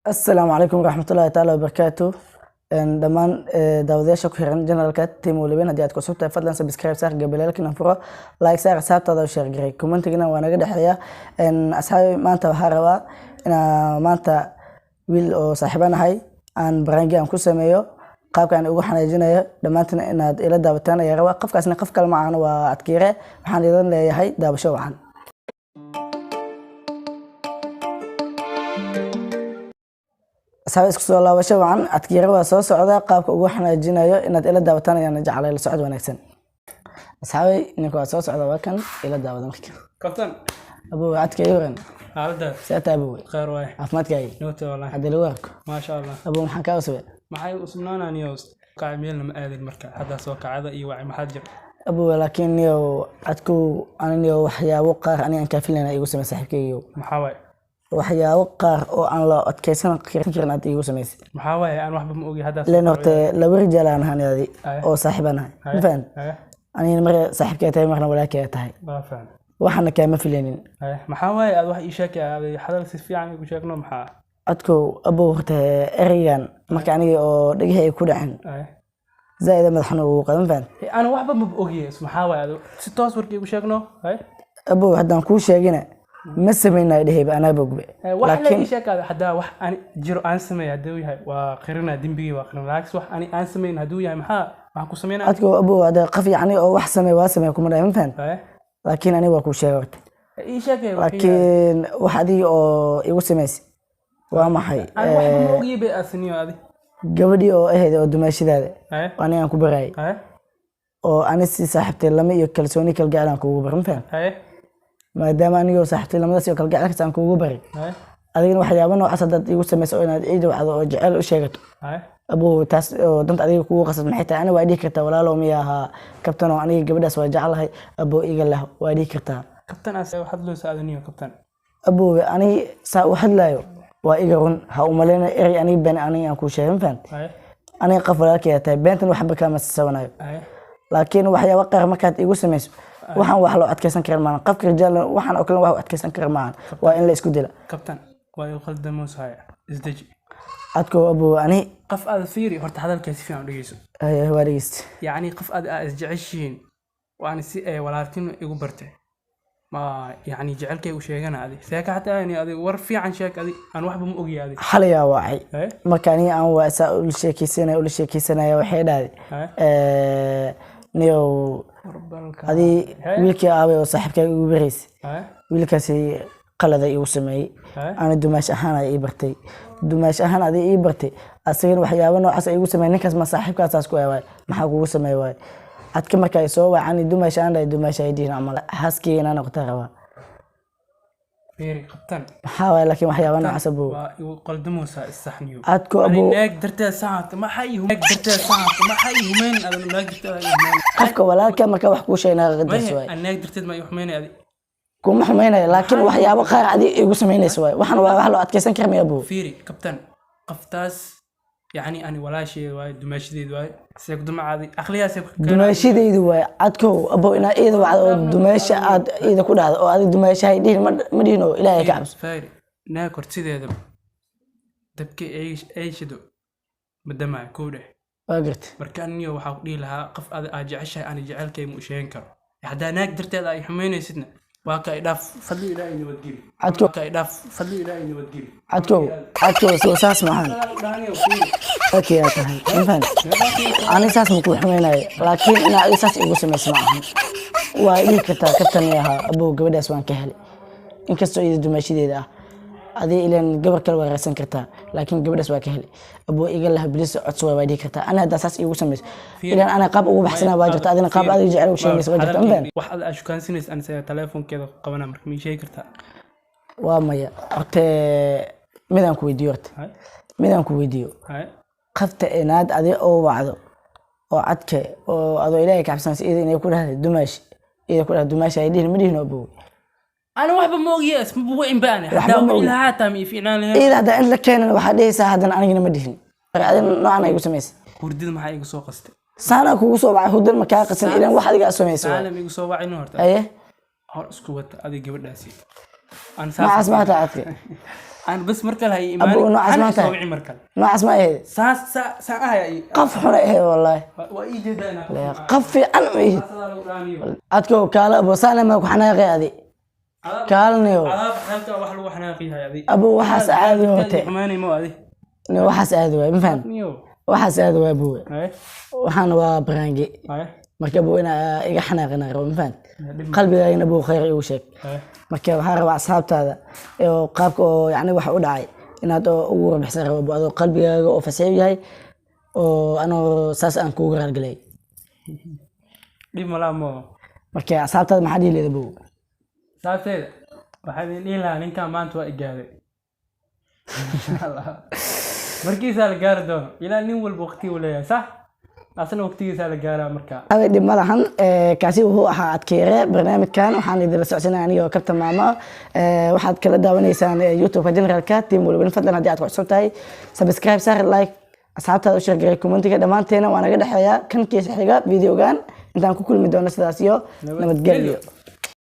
Asalaamu calaykum waraxmatullaahi taala wabarakaatu. Dhammaan daawadayaasha ku xiran channelka Team Waliban, haddii aad ku cusub tahay, fadlan subscribe saar, gambaleelkana furo, like saar, asxaabtaada u share garay, commentigana waa naga dhexeeya. Asxaabi, maanta waxaa rabaa inaa maanta wiil oo saaxiibaan ahay aan prank aan ku sameeyo, qaabka aan ugu xanaajinayo dhammaantina inaad ila daawataan ayaa rabaa. Qofkaasna qof kale ma ahana, waa Adkiire. Waxaan idin leeyahay daawasho wacan. Asxaabi, isku soo laabasho wacan. Adkiire waa soo socda, qaabka ugu xanaajinayo inaad ila daawataan ayaan jeclay. La socod wanaagsan, asxaabi. Ninka waa soo socda, waa kan, ila daawada marka. Kabtan. Abow, cadka ii waran. Xaaladda? See tahay, abow? Khayr waay. Caafimaadkaaga? Nabadda wallahi. Haddii lagu arko. Maasha Allah. Abow, maxaan kaa usubay? Maxay usubnaananiyo kacay, meelna ma aadin, marka haddaa soo kacada iyo wacay, maxaa jir? Abow, laakiin niyow cadku aniniyo waxyaabo qaar aniga aan kaafilayna igu samey, saaxiibkaygiyow. Maxaa waay? Waxyaabo qaar oo aan la adkeysan karin aad iigu samaysay. Maxaa waaye? Aan waxba ma ogi haddaa. Len horte laba rijaal aan ahaan adi oo saaxiibaan ahay, ma fahan? Anigana mar saaxiibkay tahay, marna walaalkay tahay. Waa faham. Waxaana kaama filaynin. Maxaa waaye? Aad wax ii sheekay, aaday hadal si fiican igu sheegno, maxaa? Codkow, abow, horte ereygan marka aniga oo dhegihii ay ku dhaceen zaaida madaxna ugu qadan, fahan? Ana waxba ma ogi, maxaa waaye? Aad si toos warka igu sheegno. Abow, haddaan kuu sheegina ma samaynayo dhehayba, anaa bogbe. Wax la ii sheekaada haddaa wax ani jiro aan sameey hadduu yahay, waa qirina dembigii, waa qirina, laakiin wax ani aan samayn hadduu yahay, maxaa waxaan ku sameynaa? Codkow, abow, hadda qof yacni oo wax sameey waa sameey kuma dhahay, ma fahan? Laakiin aniga waa kuu sheegay horta. Ii sheekay. Laakiin wax adiga oo igu samaysay waa maxay? Aan waxba ma ogiye bay asniyo adi. Gabadhii oo ahayd oo dumaashidaada oo aniga aan ku barayay oo ani si saaxiibtay lama iyo kalsooni kalgacel aan kuugu baray, ma fahan? Maadaama anigoo saaxiibtay lamadaas iyo kalgacelkaas aan kuugu baray, adigana waxyaabo noocaas haddaad igu samayso oo inaad ii wacdo oo jecel u sheegato, abow, taas oo danta adiga kugu qasad maxay tahay? Ani waa dhihi kartaa, walaalow, miya ahaa kabtan oo aniga gabadhaas waa jeclahay, abow, iga lah, waa dhihi kartaa. Kabtan, as waxaad loo saadaniyo kabtan. Abow, ani saa u hadlaayo waa iga run, ha umaleyna erey aniga been aniga aan kuu sheegay, ma fahant? Aniga qof walaalkay tahay, beentan waxba kaama sasabanayo. Laakiin waxyaabo qaar markaad igu samayso, waxaan wax loo adkeysan karin maahan. Qofka rijaal waxaan oo kale wax u adkeysan karin maahan, waa in la isku dila. Kabtan, waa igu qaldamoosahaya, isdeji. Adkow, abow, ani qof aad fiiri horta, hadalkaa si fiican u dhegeyso. Waa dhegeysta. Yacni qof aad aa isjeceshihiin waana si ay walaaltimo igu bartay, ma yacni jecelkay u sheegana adi seeka xataa yani adi war fiican sheeg adi, aan waxba ma ogi adi. Xalayaa wacay. Marka aniga aan waa saa ula sheekeysanaya ula sheekeysanaya, waxay dhahday, niyow, adi wiilkii aabay oo saaxiibkaaga igu baraysay, wiilkaasi qalada igu sameeyey. Ani dumaash ahaan ay ii bartay, dumaash ahaan adi ii bartay, asagana waxyaabo noocaas ay igu sameeyey. Ninkaas ma saaxiibkaasaas ku waay, maxaa kugu sameey waay? Adka marka ay soo wacani dumaash aan dhahay, dumaash ay dhihin camal xaaskeyga inaa noqota rabaa. Fiiri qabtan. Maxaa waay? Laakiin waxyaabo noocaas, abow. Waa igu qaldamoosaa, isaxniyo. Adko, abow. Naag darteed saacad maxaa ii naag darteed saacad maxaa ii humeyn adan, naag darteed ii humeyn. Qofka walaalka marka wax kuu sheegay inaad qadarso waay. Naag darteed ma ii humeynay adi? Kuma xumaynayo, laakiin waxyaabo qaar adi igu samaynayso waay. Waxaan waa wax loo adkeysan kara miya, abow? Fiiri kabtan, qoftaas yacni ani walaasheed waaye, dumaashadeed waaye, see ku dumacaadi aqliyaasee ku dumaashadaydu waay, cadkow, abow, inaa iida wacdo oo dumaasha aad iida ku dhahdo oo adig dumaashahay dhihin, ma dhihin oo ilaahay ka cabso. Fiiri, naag hortideedaba dabka ay shido ma damaayo, kow dheh. Waa garta. Marka aniyo waxaa ku dhihi lahaa, qof ada aad jeceshahay ani jecelkay ma u sheegan karo. Haddaa naag darteed ay xumaynaysidna, waa ka idhaaf, fadli ilaahay nabadgeli. Cadkow. Ka idhaaf, fadli ilaahay nabadgeli. Cadkow, cadkow, soo saas maahan. Okay, aa tahay, ma fahan? Ani saas ma kuu xumaynayo, laakiin inaa adiga saas igu samayso ma ahan. Waa dhihi kartaa, kabtan ahaa, abow, gabadhaas waan ka helay, inkastoo iyada dumaashadeeda ah, adiga ilan gabar kale waa raadsan kartaa, laakiin gabadhaas waa ka helay, abow, iga lah, bilis codso waay, waa dhihi kartaa. Ani haddaa saas iigu samayso, ilan ana qaab ugu baxsanaa waa jirta, adina qaab adiga jecel ugu sheegaysa waa jirta, ma fahan? Wax aad ashukaansinaysa ani saga teleefonkeeda qabana, marka ma ii sheegi kartaa? Waa maya. Horte midaan ku weydiiyo horta. Midaan ku weydiiyo. Qafta inaad adiga oo wacdo oo cadka oo adoo ilaahay ka cabsanaysa iyada inay ku dhahday dumaash, iyada ku dhahday dumaash ay dhihin, ma dhihin, abow? Ana waxba ma ogiye, isma wicin baane. Waxba haddaa ma wici ogi. lahaa hataa ma ii fiicnaan lahayn. Iyada haddaa in la keenan waxaa dhehaysaa haddana anigana ma dhihin, adina noocan ay igu samaysay. Hurdida maxaa igu soo qastay? Saanaa kugu soo wacay, hurdan ma kaa qasan, ilan wax adiga aad samaysay waay. Saalam igu soo wacin horta. Haye. Hor isku wata adiga gabadhaasi. Maxaas maata cadka? Aan bas mar kale ha ii Abo, imaanin. noocaas Hana ma i soo tahay? wici mar kale. Noocaas ma ahayd. Saas saa saan ahaya Qof xun ahayd wallaahi. Waa ii jeedaa inaa qof xun ahay. Qof fiican ma ihid. Saasadaa lagu dhaaniyo. Adko kaala abo, saana ma ku xanaaqay adi. Kaalniyo. Adaab xeebta wax lagu xanaaqiyahay adi. Abo, waxaas caadi hote. Xumaanay mo adi. Ni waxaas aadi waay, ma fahan? Niyo. Waxaas aadi waay buwe. Haye. Waxaana waa prank-i. Haye. Marka abo, inaa iga xanaaqina rabo, ma fahan? Dhib. Qalbigaagana abo khayr igu sheeg. Haye. Marka waxaan rabaa asxaabtaada oo qaabka oo yacni wax u dhacay inaad oo ugu warbixsan rabo abo, adoo qalbigaaga oo fasiix yahay oo anoo saas aan kuugu raalgelay. Dhib malaa mo. Marka asxaabtaada maxaa dhihi leeda, bow? Saabteeda waxaa idin dhihi lahaa, ninkan maanta waa igaaday. Insha Allah markiisaa la gaari doono. Ilaa nin walba waqti uu leeyahay, sax, asna waqtigiisaa la gaaraa markaa. Aday dhib ma lahan. Kaasi wuxuu ahaa Adkeere. Barnaamijkan waxaan idinla socodsanaya anigoo Kabtan Maamo. Waxaad kala daawanaysaan YouTube-ka Generalka Team Walwalin. Fadlan haddii aad ku cusub tahay, subscribe saar, like, asxaabtaada u share garay, comment-iga dhammaanteena waa naga dhexeeya. Kan kiisa xiga videogan intaan ku kulmi doono, sidaas iyo nabadgelyo.